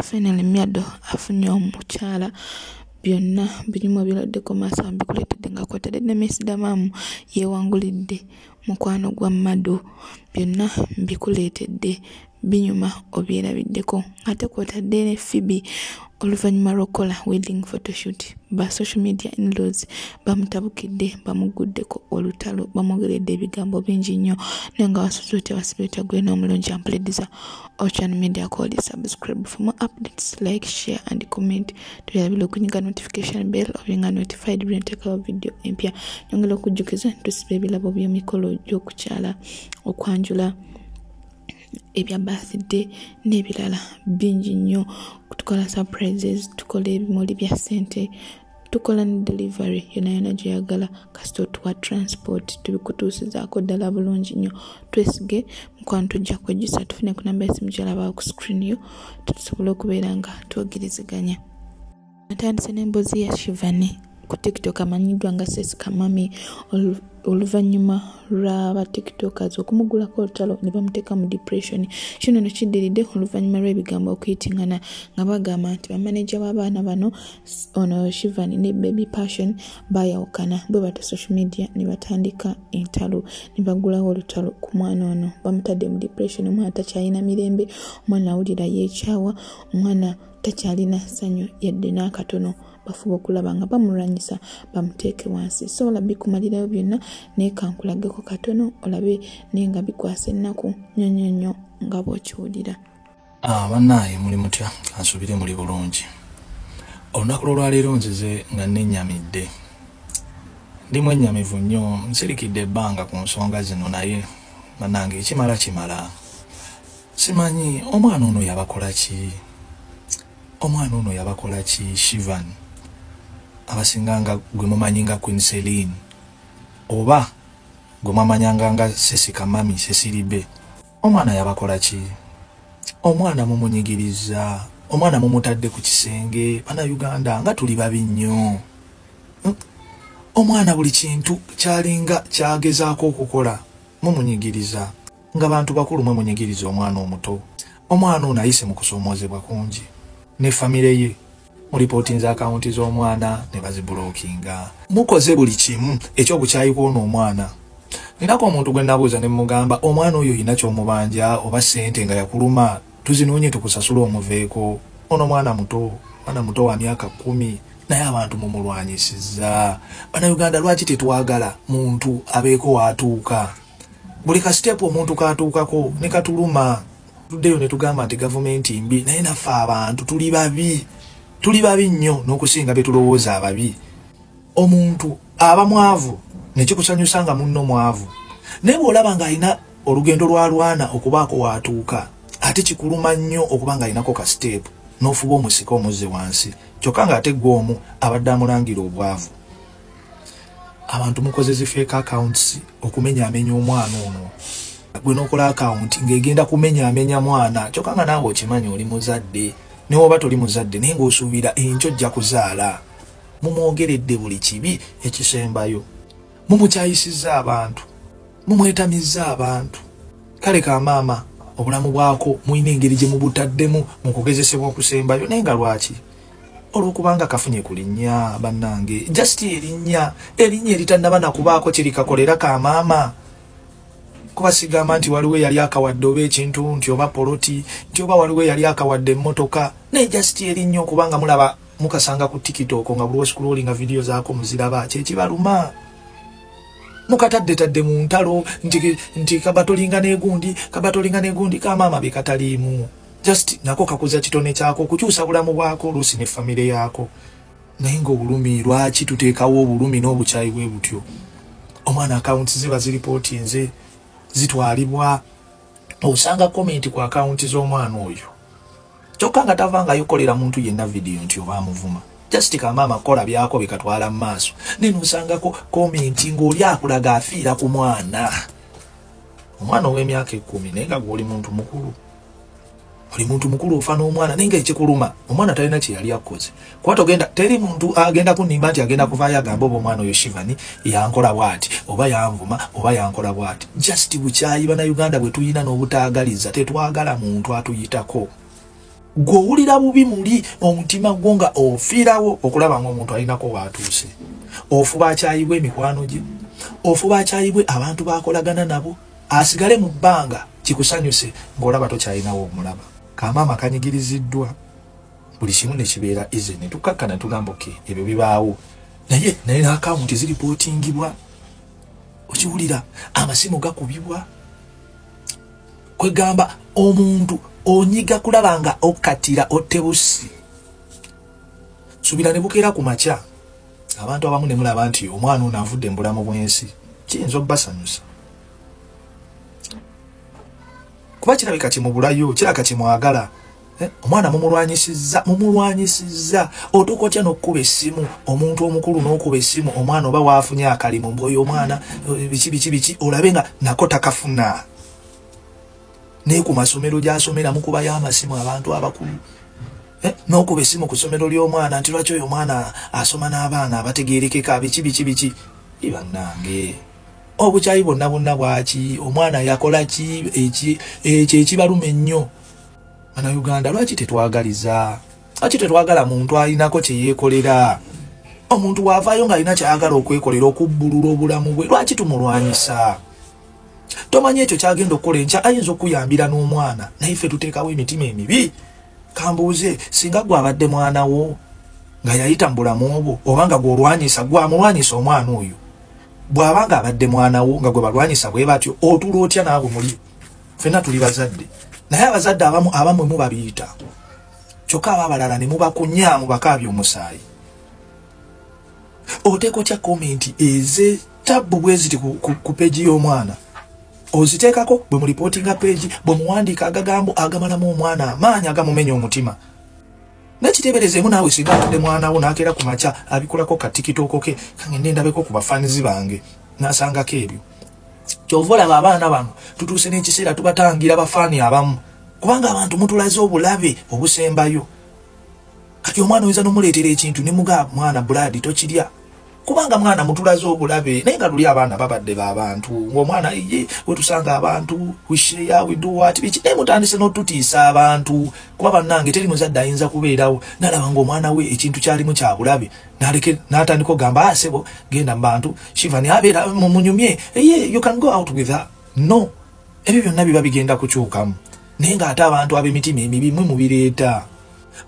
Finally Miado afunye omukyala, byonna birimu ebiraddeko maaso mbikuleetedde nga kwatadde ne Miss Damamu yeewangulidde mukwano gwa Mado, byonna mbikuleetedde binyuma obyerabiddeko. Ate kwotadde ne Phoebe oluvannyuma lw'okukola wedding photoshoot, ba social media in-laws bamutabukidde, bamuguddeko olutalo, bamwogeredde ebigambo bingi nnyo. Naye nga wasuze otya, wasibye otya gwe n'omulungi ampuliriza Ocean Media, call subscribe for more updates, like, share and comment. Tuyabira okunyiga notification bell obenga notified bwe nteekawo video empya. Nyongera okujjukiza tusiba ebirabo by'emikolo gy'okukyala, okwanjula, ebya birthday n'ebirala bingi nnyo. Tukola surprises, tukola ebimuli bya ssente, tukola ne delivery yonna yonna gy'oyagala, kasita otuwa transport tubikutuusizaako ddala bulungi nnyo. Twesige mukwano, tujja kwejjusa. Tufune ku namba y'essimu gy'olaba ku screen yo, tusobola okubeera nga twogerezeganya. Natandise n'emboozi ya Shivani ku TikTok amanyiddwa nga Sesika Mami, oluvannyuma lw'aba TikTokers okumugulako olutalo ne bamuteeka mu depression. Kino ne kiddiridde oluvannyuma lw'ebigambo okuyitingana nga bagamba nti bamaneja b'abaana bano, ono Shivani ne Baby Passion, baayawukana. Bwe batyo social media ne batandika entalo ne bagulawo olutalo ku mwana ono, bamutadde mu depression. Omwana takyalina mirembe, omwana awulira yeekyawa, omwana takyalina ssanyu yadde n'akatono. Bafuba okulaba nga bamulwanyisa bamuteeke wansi. Sobola bikumalirayo byonna, naye kankulageko katono olabe, naye nga bikwasa ennaku nnyo nnyo nnyo nga bw'okiwulira. Bannaaye muli mutya? Kansuubire muli bulungi. Olunaku lw'olwaleero nzize nga nennyamidde, ndi mwennyamivu nnyo, nsirikidde ebbanga ku nsonga zino, naye bannange ekimala kimala. Simanyi omwana ono yabakola ki, omwana ono yabakola ki? Shivan, abasinga nga gwe mumanyi nga Queen Celine, oba gwe mwamanyanga nga Sesika Mami, Sesiribe, omwana yabakola ki? Omwana mumunyigiriza, omwana mumutadde ku kisenge. Bannayuganda nga tuli babi nnyo. Omwana buli kintu kyalinga kyagezaako okukola mumunyigiriza. Nga bantu bakulu mwe munyigiriza omwana omuto. Omwana ono ayise mu kusoomoozebwa kungi ne famire ye. Mulipootinze akawunti z'omwana ne bazibulokinga, mukoze buli kimu ekyobukyayi kw'ono omwana. Ninako omuntu gwe nabuuza ne mugamba, omwana oyo olina ky'omubanja oba ssente nga yakuluma, tuzinoonye tukusasula omuveeko. Ono mwana muto, mwana muto wa myaka 10, naye abantu mumulwanyisizza. Bannayuganda lwaki tetwagala muntu abeeko waatuuka? Buli kasiteepu omuntu katuukako ne katuluma. Tuddeyo ne tugamba nti gavumenti mbi, naye naffe abantu tuli babi, tuli babi nnyo n'okusinga be tulowooza ababi. Omuntu aba mwavu ne kikusanyusa nga munno mwavu, naye bw'olaba ng'alina olugendo lwalwana okubaako waatuuka, ate kikuluma nnyo okuba ng'alinako kasiteepu n'ofuba omusika omuzze wansi, kyokka ng'ate ggwe omu abadde amulangira obwavu. Abantu mukoze zi fake accounts okumenyaamenya omwana ono. Gwe n'okola akawunti ng'egenda kumenyaamenya mwana, kyokka nga naawe okimanyi oli muzadde, ne woba toli muzadde naye ng'osuubira enkyo ojja kuzaala. Mumwogeredde buli kibi ekisembayo, mumukyayisizza abantu, mumwetamizza abantu. Kale ka maama obulamu bwako mulina engeri gye mubutaddemu mu kugezesebwa okusembayo, naye nga lwaki? Olwokubanga kafunye ku linnya. Bannange, just erinnya, erinnya eritannaba nakubaako kirikakolera ka maama. Kuba sigamba nti waliwo eyali akawadde oba ekintu, nti oba poloti, nti oba waliwo eyali akawadde emmotoka, naye just erinnya, okubanga mulaba mukasanga ku TikTok nga buli oscrollinga video zaako muziraba, kyekibaluma. Mukataddetadde mu ntalo nti kabatolinga n'egundi, kabatolinga n'egundi. Kamaama bye kataliimu, just nako kakuza kitone kyako okukyusa bulamu bwako oluusi ne famire yaako. Naye ng'obulumi, lwaki tuteekawo obulumi n'obukyayi bwe butyo? Omwana akawunti ze baziripootinze, zitwalibwa, osanga comment ku akawunti z'omwana oyo, kyokka nga tavangayo kolera muntu yenna vidiyo nti oba amuvuma. Just kamaama kola byako bikatwala mu maaso, naye nosangako comment ng'oli akulaga afiira ku mwana, omwana ow'emyaka 10, naye nga gw'oli muntu mukulu, oli muntu mukulu ofa n'omwana, naye nga ekikuluma omwana talina kye yali akoze. Kuba togenda, teri muntu agenda kunnimba nti agenda kuvaayo agambe oba omwana oyo Shivani yankola bw'ati, oba yanvuma, oba yankola bw'ati. Just bukyayi Bannayuganda bwe tulina n'obutaagaliza, tetwagala muntu atuyitako. Gw'owulira bubi muli omutima gwo nga ofiirawo okulaba ng'omuntu alinako waatuuse. Ofuba akyayibwe emikwano gye, ofuba akyayibwe abantu b'akolagana nabo, asigale mu bbanga kikusanyuse ng'olaba tokyalinawo omulaba. Kamaama kanyigiriziddwa buli kimu ne kibeera easy, ne tukakkana tugamba okay ebyo bibaawo, naye n'akawunti ziripootingibwa, okiwulira amasimu gakubibwa. Kwegamba omuntu onyiga kulaba nga okkatira ottebusi. Subira ne bukeera ku makya abantu abamu ne mulaba nti omwana ono avudde mu bulamu bw'ensi, kiyinza obbasanyusa kuba kirabika kimubulayo, kirabika kimwagala. Omwana mumulwanyisizza. Otuuka otya n'okkuba essimu omuntu omukulu n'okuba essimu omwana oba waafunye akalimu mbw'oyo omwana biki biki biki, olabe nga nako takafuna. Ne ku masomero gy'asomera mukubayo amasimu abantu abakulu, n'okuba essimu ku ssomero ly'omwana nti lwaki oyo omwana asoma n'abaana abategeerekeka biki biki biki. Bannange obukyayi bwonna bwonna bwaki? Omwana yakola ki ekyo ekibaluma ennyo? Bannayuganda lwaki tetwagaliza? Lwaki tetwagala muntu alinako kye yeekolera? Omuntu bw'avaayo ng'alina ky'ayagala okwekolera okubbulula obulamu bwe, lwaki tumulwanyisa? Tomanyi ekyo kyagenda okukola enkya, ayinza okuyambira n'omwana, naye ffe tuteekawo emitima emibi. Kambuuze, singa gwe abadde mwana wo nga yayita mu bulamu bwo, oba nga gw'olwanyisa, gw'amulwanyisa omwana oyo, bw'aba nga abadde mwana wo nga gwe balwanyisa bwe batyo, otuula otya naawe muli? Ffenna tuli bazadde, naye abazadde abamu abamwe mubabiyita, kyokka ababalala ne mubakunya mubakaabya omusaayi. Oteeka otya komenti ez'ettabbu bwe ziti ku peegi y'omwana? Oziteekako bwe mulipootinga peegi, bwe muwandiika agagambo agamalamu omwana amaanyi agamumenya omutima. Nakiteeberezeemu naawe singa abadde mwana wo n'akeera ku makya abikolako ka tikitooko ke, kangende ndabeko ku bafaanizi bange n'asangako ebyo. Ky'ova olaba abaana bano tutuuse n'ekiseera tubatangira bafaani abamu, kubanga abantu mutulaze obulabe obusembayo. Kati omwana oyinza n'omuleetera ekintu ne mugamba mwana Brad tokirya, kubanga mwana mutulaze obulabe. Naye nga luli abaana babadde b'abantu, ng'omwana ye wetusanga abantu we share, we do what biki, naye mutandise n'otutiisa abantu. Kuba bannange teri muzadde ayinza kubeerawo n'alaba ng'omwana we ekintu kyalimu kya bulabe n'atandika okugamba asebo genda mu bantu, Shivani abeera mumunyumye, ye you can go out with her. No, ebyo byonna biba bigenda kukyukamu, naye ng'ate abantu ab'emitima emibi mwe mubireeta.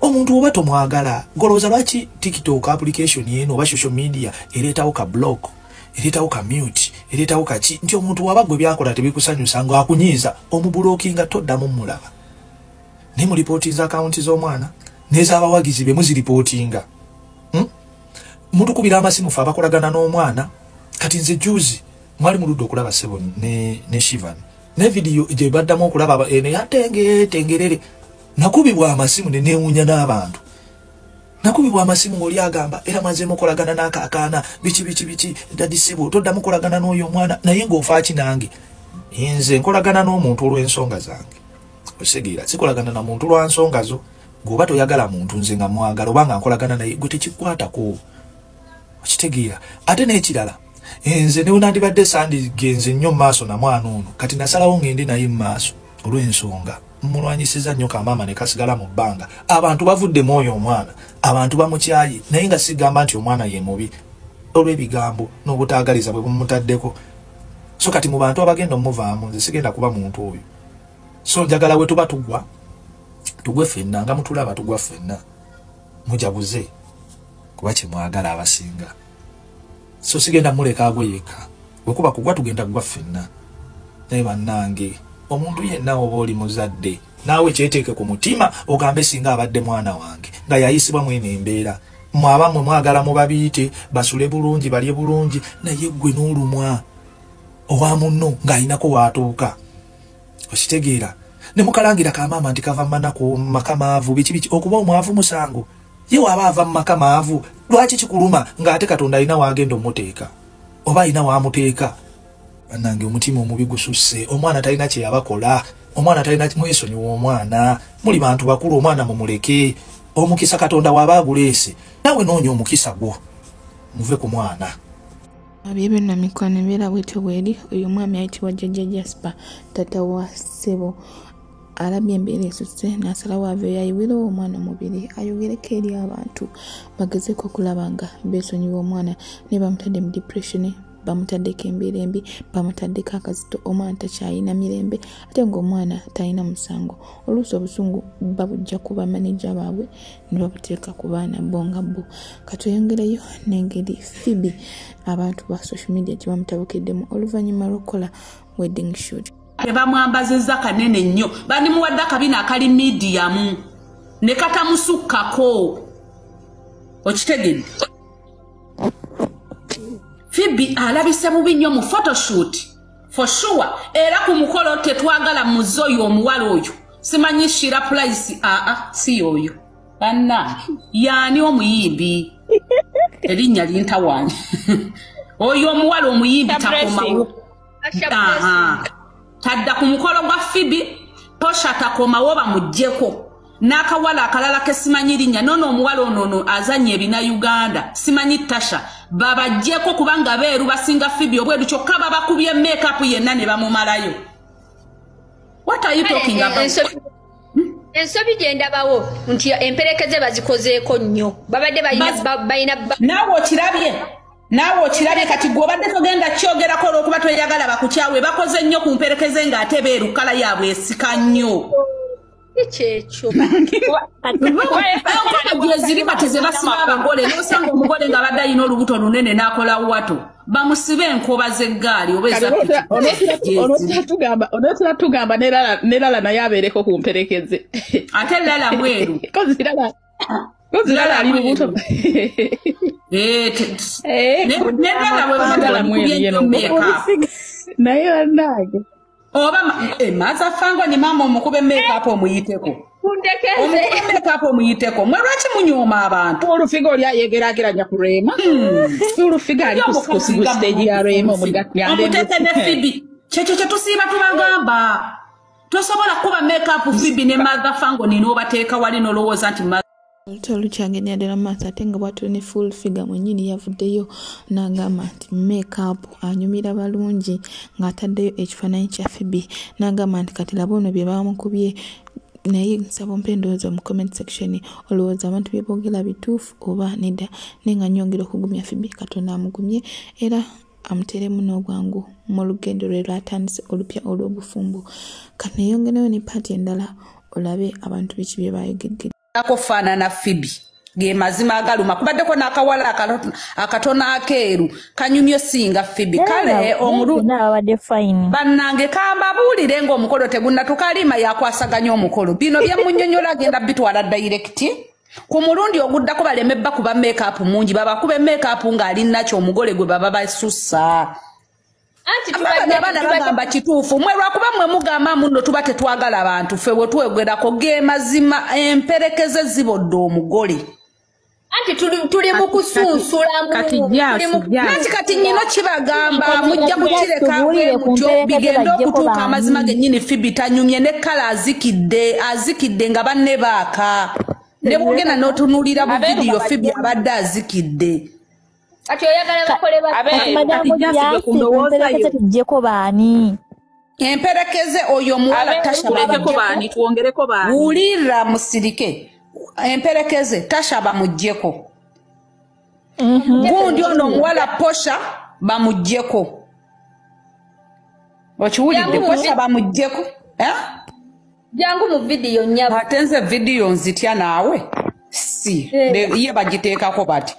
Omuntu oba tomwagala, golowooza lwaki TikTok application eno oba social media ereetawo ka block, ereetawo ka mute, ereetawo kaki, nti omuntu waba gwe byakola tebikusanyusa ng'akunyiiza omubulokinga toddamu mulaba. Naye mulipootinza akawunti z'omwana n'ez'abawagizi be muziripootinga. Mutukubira amasimu ffe abakolagana n'omwana. Kati nze juzi mwali muludde okulaba ssebo ne Shivan ne vidiyo gye baddamu okulaba eno yatengerere. Nakubibwa amasimu ne neewuunya n'abantu. Nakubibwa amasimu ng'oli agamba era mwazeemu okolagana n'akaakaana biki biki biki, daddy ssebo toddamu kolagana n'oyo omwana, naye ng'ofa ki nange? Nze nkolagana n'omuntu olw'ensonga zange. Osegeera, sikolagana na muntu lwa nsonga zo. Gwoba toyagala muntu nze nga mwagala oba nga nkolagana naye gwe tekikwatako. Okitegeera? Ate n'ekirala, nze ne nandibadde sandigenze nnyo mu maaso na mwana ono, kati nasalawo ngende naye mu maaso olw'ensonga. Mulwanyisiza nnyo kamaama ne kasigala mu bbanga. Abantu bavudde mu oyo omwana, abantu bamukyaye, naye nga sigamba nti omwana ye mubi olw'ebigambo n'obutaagaliza bwe bumutaddeko. So kati mu bantu abagenda omuvaamu nze sigenda kuba muntu oyo. So njagala we tuba tugwa tugwe ffenna, nga mutulaba tugwa ffenna, mujaguze kuba kye mwagala abasinga. So sigenda muleka agwe yekka, bwe kuba kugwa tugenda kugwa ffenna. Naye bannange omuntu yenna oba oli muzadde naawe kyeteeke ku mutima ogambe singa abadde mwana wange nga yayisibwa mweno embeera. Mmwe abammwe mwagala mubabiite basule bulungi balye bulungi, naye ggwe n'olumwa owa munno ng'alinako waatuuka. Okitegeera? Ne mukalangira kamaama nti kava mu manaku mu maka maavu biki biki. Okuba omwavu musango? Ye waaba ava mu maka maavu lwaki kikuluma ng'ate Katonda alina waagenda omuteeka oba alina waamuteeka? Bannange omutima omubi gususse. Omwana talina kye yabakola, omwana talina, mwesonyiwa omwana, muli bantu bakulu, omwana mumuleke. Omukisa Katonda waba aguleese, naawe noonya omukisa gwo, muve ku mwana. Ebyo byonna mikwano embeera bwetyo bweri. Oyo omwami ayitibwa Jjajja Jasper, taata wa ssebo. Alabye embeera esusse n'asalawo aveeyo ayiwirewo omwana omubiri ayogereko eri abantu bagezeeko okulaba nga beesonyiwa omwana, naye bamutadde mu depression, bamutaddeko embeera embi, bamutaddeko akazito, omwana takyalina mirembe ate ng'omwana talina musango. Oluusi obusungu babujja ku bamaneja baabwe ne babuteeka ku baana bo nga bo. Katweyongereyo n'engeri Phoebe abantu ba social media gye bamutabukiddemu oluvannyuma lw'okukola wedding shoot. Tebamwambazizza kanene nnyo, bandimuwadde akabina akali medium ne katamusukkako. Okitegedde? Phoebe alabise bubi nnyo mu photoshoot for sure, era ku mukolo tetwagala muzoyo omuwala oyo, simanyi Shira Price, si yoyo banna yaani omuyimbi erinnya lintawaanya oyo omuwala omuyimbi takomawo. Tadda ku mukolo gwa Phoebe, Posha takomawo bamuggyeko n'akawala akalala ke simanyi linnya, nono omuwala ono azannya ebina Uganda simanyi Tasha, babaggyeko kubanga beeru basinga Phoebe obweru, kyokka babakubye makeup yenna ne bamumalayo. What are you talking about? Ensobi gye ndabawo nti emperekeze bazikozeeko nnyo, babadde balina naawe okirabye, naawe okirabye. Kati gwe obadde togenda kyogerako olw'okuba toyagala bakukyawe, bakoze nnyo ku mperekeze ng'ate beeru kkala yaabwe esika nnyo. Kyekyo gyeziri kati ze basiba abagole, n'osanga omugole ng'abadde alina olubuto lunene n'akola wato, bamusibe enkoba z'eggaali oba eza pikipiki. Onootera tugamba ne Lala naye abeereko ku mperekeze, ate Lala mweru. Lala ali lubuto. Ne Lala bwe bamukubye nnyo makeup. Naye bannange oba maza fango ni mama omukube makeup omuyiteko, omukube makeup omuyiteko. Mwe lwaki munyooma abantu? Olufiga oli ayegeraageranya ku Rema. Olufiga ali ku stage ya Rema omuteeke ne Phoebe. Kyekyo kye tusiiba tubagamba, tosobola kuba makeup Phoebe ne Mother Fango ni n'obateeka wali n'olowooza nti Olutalo lukyagenda ddala mu maaso, ate nga bw'atyo ne Full Figure mwennyini yavuddeyo n'agamba nti makeup anyumira balungi, ng'ataddeyo ekifaananyi kya Phoebe n'agamba nti kati laba ono bye bamukubye. Naye nsaba ompe endowooza mu comment section, olowooza abantu bye boogera bituufu oba nedda? Naye nga nnyongera okugumya Phoebe, Katonda amugumye era amuteeremu n'obwangu mu lugendo lwe lwatandise olupya olw'obufumbo. Kati neyongereyo ne paati endala olabe abantu biki bye baayogedde. Akofaanana Phoebe ge mazima agaluma, kubaddeko n'akawala akatono akeeru kanyumye singa Phoebe. Kale bannange kambabuulire ng'omukolo tegunnatukalima yakwasaganya omukolo. Bino bye munnyonnyola agenda bitwala direct ku mulundi oguddako, baleme bakuba makeup mungi, babakube makeup ng'ali nakyo omugole gwe baba basussa. Abaana bagamba kituufu, mwe lwakuba mwe mugamba muno tuba tetwagala abantu, ffe bwe twegerako ge mazima emperekeze zibodde omugole. Anti tuli mu kusunsulamu. Anti kati nnyino kibagamba mujja kukireka mutyo bigende okutuuka amazima gennyini. Phoebe tanyumye ne kkala azikidde, azikidde nga banne baaka, ne bwogenda n'otunuulira bu vidiyo Phoebe abadde azikidde. Kati oyagala bakole tuggyeko baani? Emperekeze oyo omuwala Tasha baani, baani. Wulira musirike. Emperekeze Tasha bamuggyeko. Gundi ono omuwala Posha bamuggyeko. Okiwulidde? Posha bamuggyeko. Jangu mu vidiyo nnyabo. Ate nze vidiyo nzitya naawe. Si ye bagiteekako bati.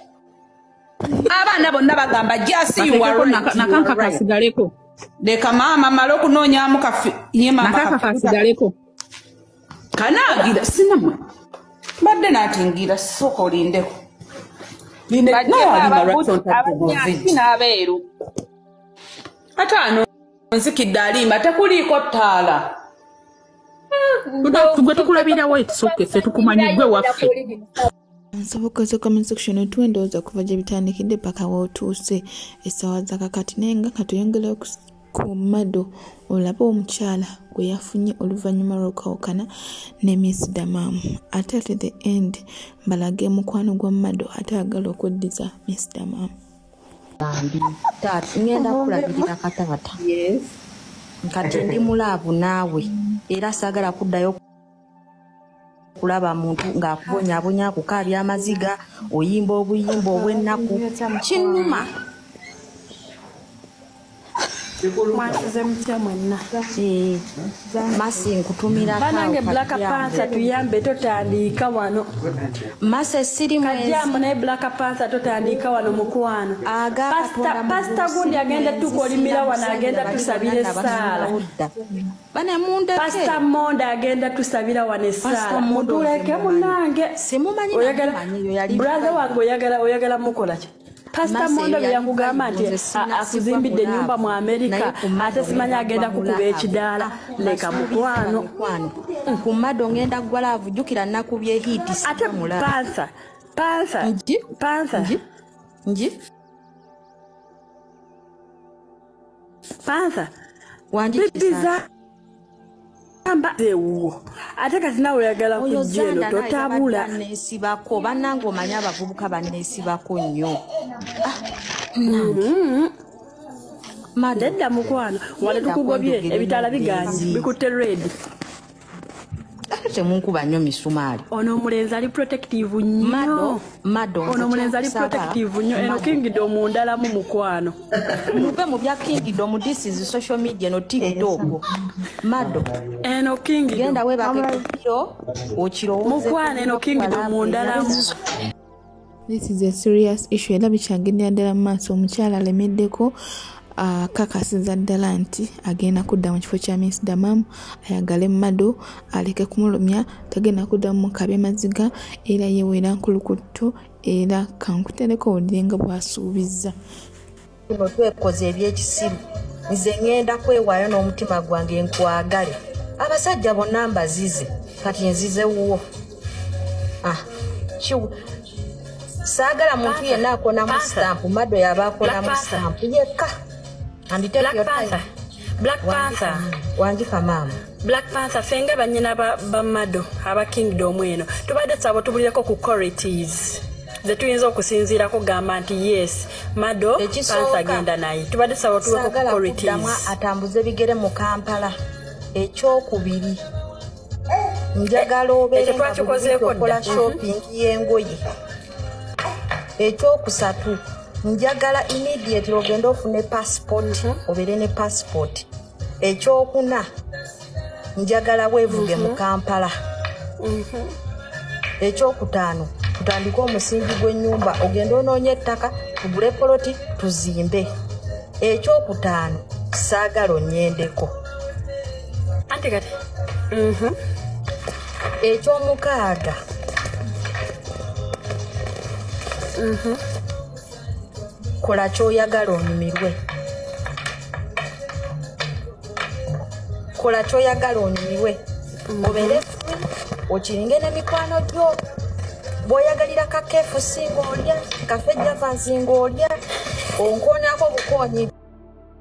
Abaana bonna bagamba just you are right. Nakanka kasigaleko. Leka maama male okunoonyaamu ye maama nakanka kasigaleko. Kanaagira sinamwe. Mbadde naatingira sooka olindeko. N'abeeru. Ate ano nzikidde alimba tekuliiko ttaala. Gwe tukulabirawo etusooke ffe tukumanyi gwe waffe. Nsaba okozesa comment section otuwe endowooza kuva gye bitandikidde paka w'otuuse essaawa za kakati, naye nga katuyongereyo ku Mado olabe omukyala gwe yafunye oluvannyuma lw'okwawukana ne Miss Damamu. Ate at the end mbalage mukwano gwa Mado ate ayagala okweddiza Miss Damamu. Bambi taata ngenda kulabirira kataata. Yes. Kati ndi mu love naawe era saagala kuddayo kulaba muntu ng'akubonyaabonya akukaabya amaziga oyimba obuyimba obw'ennaku kinnuma. Mwasize mutya mwenna. Masi nkutumira banange Black Panther tuyambe totandika wano. Mase siri mwezi. Kajambo naye Black Panther totandika wano mukwano. Pastor gundi agenda tukolimira wano agenda tusabira essaala. Bane mundeke. Pastor Monda agenda tusabira wano essaala. Mutuleke munange. Simumanyi na brother wange oyagala mukola ki? Pastor Mondo yakugamba nti akuzimbidde ennyumba mu Amerika ate simanyi agenda kukuba ekidaala leka mukwano. Ku Mado ngenda gwa love jjukira nakubye hit ate Panther Panther nji Panther wanji amba ewuwo ate kati nawe oyagala kujja eno totabula. Nesibako bannange omanyi abavubuka banneesibako nnyo. Nedda mukwano wale tukugobye ebitaala biganye bikutte red. Ate temunkuba nnyo misumaali. Ono omulenzi ali protective nnyo. Mado ono omulenzi ali protective nnyo eno kingdom ndalamu mukwano. Muve mu bya kingdom, this is social media no TikTok. Mado eno kingdom genda webake kiro okirowooze mukwano eno kingdom ndalamu. This is a serious issue era bikyagendera ddala mu maaso. Omukyala alemeddeko akakasiza ddala nti agenda kudda mu kifo kya Miss Damam ayagale Mado aleke kumulumya, tagenda kuddamu mukabya maziga era yeewera nkulukuttu era kankutereko owulire nga bw'asuubizza. Kino twekoze ebyekisiru, nze ŋŋenda kwewaayo n'omutima gwange nkwagale. Abasajja bonna mbazize, kati nzize wuwo. Saagala muntu yenna akonamu stamp, Mado yaba akonamu stamp yekka. And take your time. Black Panther. Wanjika mama. Black Panther fenga banyina ba Mado aba kingdom eno. Tubadde tusaba tubulireko ku qualities ze tuyinza okusinziirako gamba nti yes Mado Panther genda naye. Tubadde tusaba tubulireko ku qualities. Atambuze bigere mu Kampala. Ekyokubiri njagala obeere nga shopping y'engoye. Ekyokusatu njagala immediately ogende ofune passport, obeere ne passport. Ekyokuna njagala weevuge mu Kampala. Ekyokutaano tutandike omusingi gw'ennyumba, ogende onoonye ettaka tugule poloti tuzimbe. Ekyokutaano saagala onnyendeko. Anti kati Ekyomukaaga kola ky'oyagala onyumirwe. Kola ky'oyagala onyumirwe. Obeere free, okiringe n'emikwano gyo. Bw'oyagalira ka KFC ng'olya, Cafe Javas ng'olya, onkoonako bukoonyi.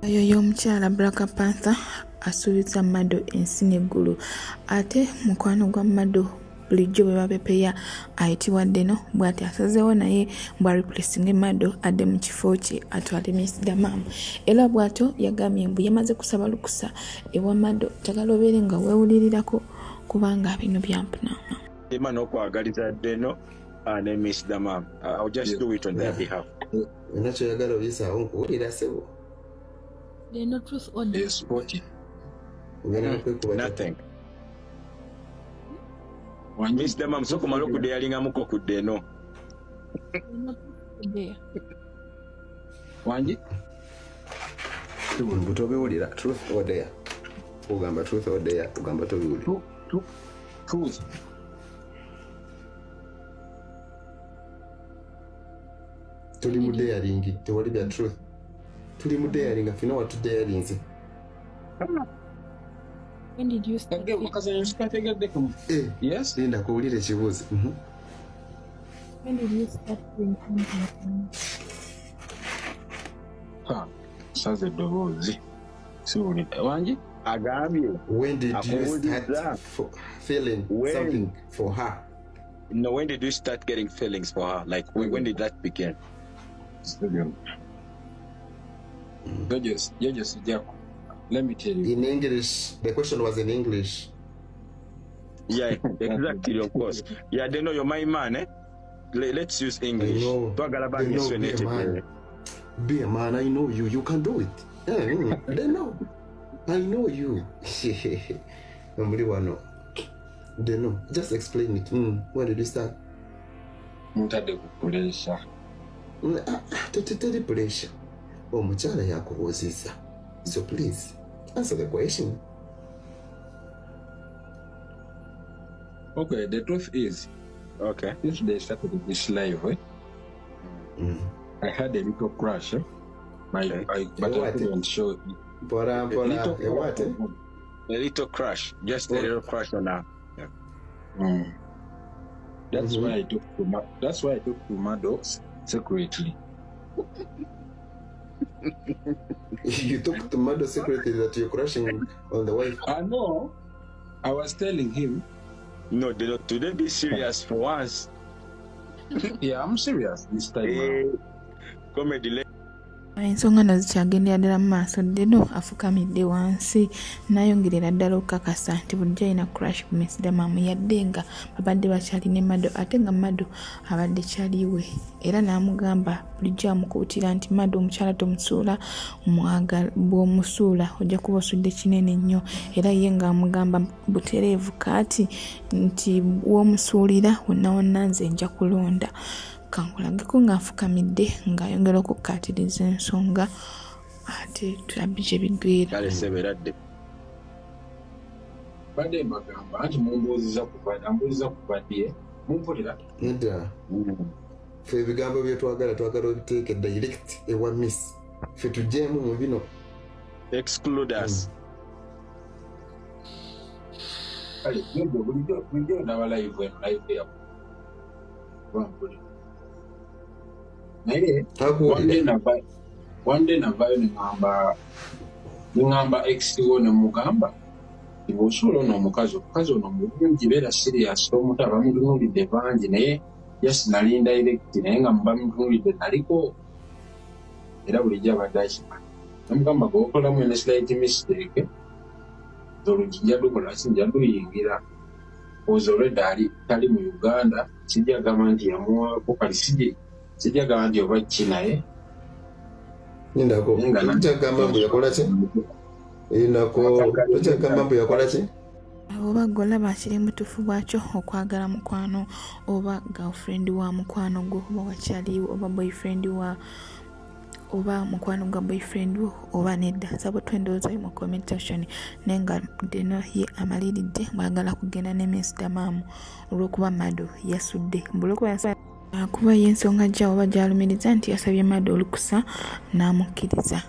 Oyo y'omukyala Black Panther asuubiza Mado ensi n'eggulu. Ate mukwano gwa Mado bulijjo bwe bapepeya ayitibwa Deno bw'ati asazeewo naye bwa replacing Mado adde mu kifo kye atwale Miss Damam. Era bw'atyo yagambye mbu yamaze kusaba lukusa ewa Mado njagala obeere nga weewulirirako kubanga bino byampuna. Ema n'okwagaliza Deno ne Miss Damam. I'll just do it on their behalf. Nakyoyagala oyisaawo nkuwulira ssebo. Deno truth or dare? Yes, nothing. Miss Damam soko malo kudeyalingamuko ku Deno. Wangi? Tobiwulira truth or dare. Ogamba truth or dare, ogamba tobiwulira. Truth. Tuli mu daring, tewali bya truth. Tuli mu daring, fina watu darinze. When did you start? Yes, linda kuwulira ekibuuzo. When did you start doing content? Saze eddoboozi. Siwulira. Wangi? Agambye. When did you start feeling something for her? No, when did you start getting feelings for her? Like, when did that begin? Let me tell you. In English, the question was in English. Yeah, exactly, of course. Yeah, they know you're my man, eh? Let's use English. They know, be a man, I know you. You can do it. Yeah, they know. I know you. Nobody will know. They know. Just explain it. When did you start? Pressure. Omukyala yakubuuzizza. So please, answer the question. Okay, the truth is, okay, since they started this live, eh? I had a little crash, eh? But I couldn't show it. A little crash, just a little crash on her. Yeah. That's why I took to that's why I took to Maddox secretly. You took to Maddox secretly that you're crashing on the wife. I know. I was telling him. No, they don't. Do they be serious for once? Yeah, I'm serious this time. Comedy. Ensonga nazo kyagendera ddala mu maaso. Deno afukamidde wansi n'ayongerera ddala okukakasa nti bulijjo alina crush ku Miss Damamu, yadde nga babadde bakyali ne Mado, ate nga Mado abadde kyaliwe, era n'amugamba bulijjo amukuutira nti Mado omukyala tomusuula, bw'omusuula ojja kuba osudde kinene nnyo, era ye ng'amugamba butereevu kaati nti w'omusuulira wonna wonna nze nja kulonda. Kankulageko ng'afukamidde ng'ayongera okukkaatiriza ensonga ate tulabe gye biggweera. Badde mbagamba nti mumbuuziza kuva ddi, mumpulira? Nedda. Ffe ebigambo bye twagala twagala obiteeke direct ewa Miss. Ffe tuggyemu mu bino. Exclude us. Kale bulijjo ndaba live eno, live yammwe. Bampulira. Naye one day navayo neŋŋamba ex wo ne mugamba bw'osuula ono omukazi ono mulungi, beera serious, omuto abamutunuulidde bangi, naye just nali indirect, naye nga bamutunuulidde naliko era bulijjo abadde akimanyi. Namugamba bw'okolamu ene slight mistake oluggi nja lukola ki, nja luyingira. Oza already ali tali mu Uganda, sijja gamba nti yamuwaako, kali sijja gamba nti oba ki, naye Nindako. Tokyagamba mbu yakola ki? Nindako. Tokyagamba mbu yakola ki? Oba golaba kiri mutufu bwakyo okwagala mukwano oba girlfriend wa mukwano gwo oba wakyaliwo oba boyfriend wa oba mukwano gwa boyfriend wo oba nedda. Sabo twendowooza mu comment section, naye nga Deno ye amaliridde mwagala kugenda ne Miss Damamu olw'okuba Mado yasudde mbulwokuba kuba y'ensonga gya oba gy'alumiriza nti yasabye Mado olukusa n'amukkiriza.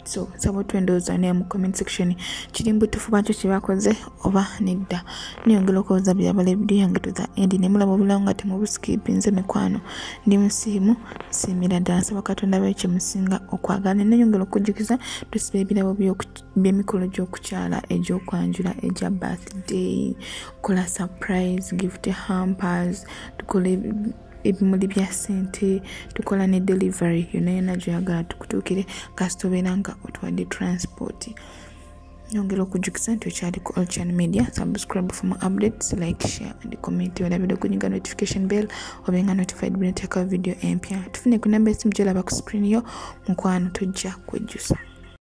So sabo twendowooza naye mu comment section kiri mbutufu bwakyo kye bakoze oba nedda. Neyongera okubuuza byabala vidiyo yange to the end, ne mulaba obulamu nga temubuskipinze mikwano. Ndi musiimu nsiimira ddala, nsaba Katonda abe kye musinga okwagala. Neyongera okujjukiza tusiba ebirabo by'emikolo gy'okukyala, egy'okwanjula, egya birthday, kola surprise gift hampers, tukola ebimuli bya ssente, tukola ne delivery yonna yonna gy'oyagala tukutuukire kasita obeera nga otuwadde transport. Nyongera okujjukiza nti okyali ku All Channel Media, subscribe for more updates, like, share and comment. Werabire okunyiga notification bell obenga notified bwe nteeka video empya. Tufune ku namba esimu gy'olaba ku screen yo, mukwano tojja kwejjusa.